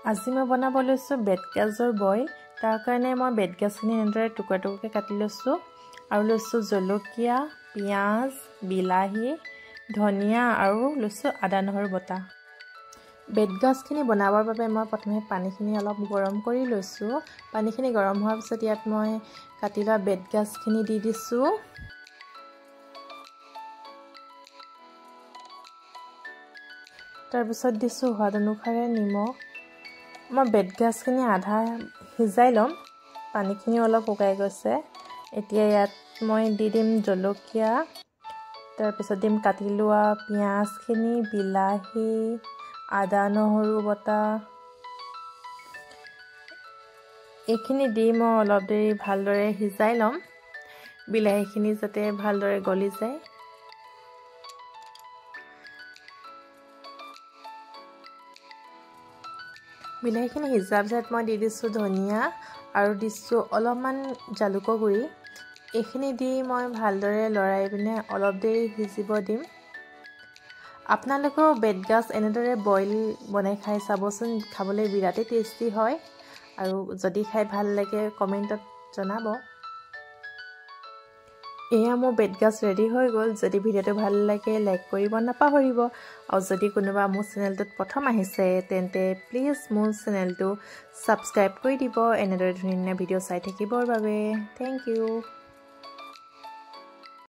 আজি মই বনাব লৈছোঁ বেতগাজৰ বইল। তাৰ কাৰণে মই বেতগাজখিনি এনেদৰে টুকুৰা টুকুৰাকৈ কাটি লৈছোঁ আৰু লৈছোঁ জলকীয়া, পিঁয়াজ, বিলাহী, ধনিয়া আৰু লৈছোঁ আদা নহৰু বটা। বেতগাজখিনি বনাবৰ বাবে মই প্ৰথমে পানীখিনি অলপ গৰম কৰি লৈছোঁ। পানীখিনি গৰম হোৱাৰ পিছত ইয়াত মই কাটি লোৱা বেতগাজখিনি দি দিছোঁ। তাৰপিছত দিছোঁ সোৱাদ অনুসাৰে নিমখ। মই বেতগাজখিনি আধা সিজাই ল'ম। পানীখিনি অলপ শুকাই গৈছে। এতিয়া ইয়াত মই দি দিম জলকীয়া, তাৰপিছত দিম কাটি লোৱা পিঁয়াজখিনি, বিলাহী, আদা নহৰু বটা। এইখিনি দি মই অলপ দেৰি ভালদৰে সিজাই ল'ম, বিলাহীখিনি যাতে ভালদৰে গলি যায়। বিলাহীখিনি সিজাৰ পিছত মই দি দিছোঁ ধনিয়া আৰু দিছোঁ অলপমান জালুকৰ গুড়ি। এইখিনি দি মই ভালদৰে লৰাই পিনে অলপ দেৰি সিজিব দিম। আপোনালোকেও বেতগাজ এনেদৰে বইল বনাই খাই চাবচোন, খাবলৈ বিৰাটেই টেষ্টি হয়। আৰু যদি খাই ভাল লাগে কমেণ্টত জনাব। এয়া মোৰ বেতগাজ ৰেডি হৈ গ'ল। যদি ভিডিঅ'টো ভাল লাগে লাইক কৰিব নাপাহৰিব। আৰু যদি কোনোবা মোৰ চেনেলটোত প্ৰথম আহিছে তেন্তে প্লিজ মোৰ চেনেলটো ছাবস্ক্ৰাইব কৰি দিব, এনেদৰে ধুনীয়া ধুনীয়া ভিডিঅ' চাই থাকিবৰ বাবে। Thank you.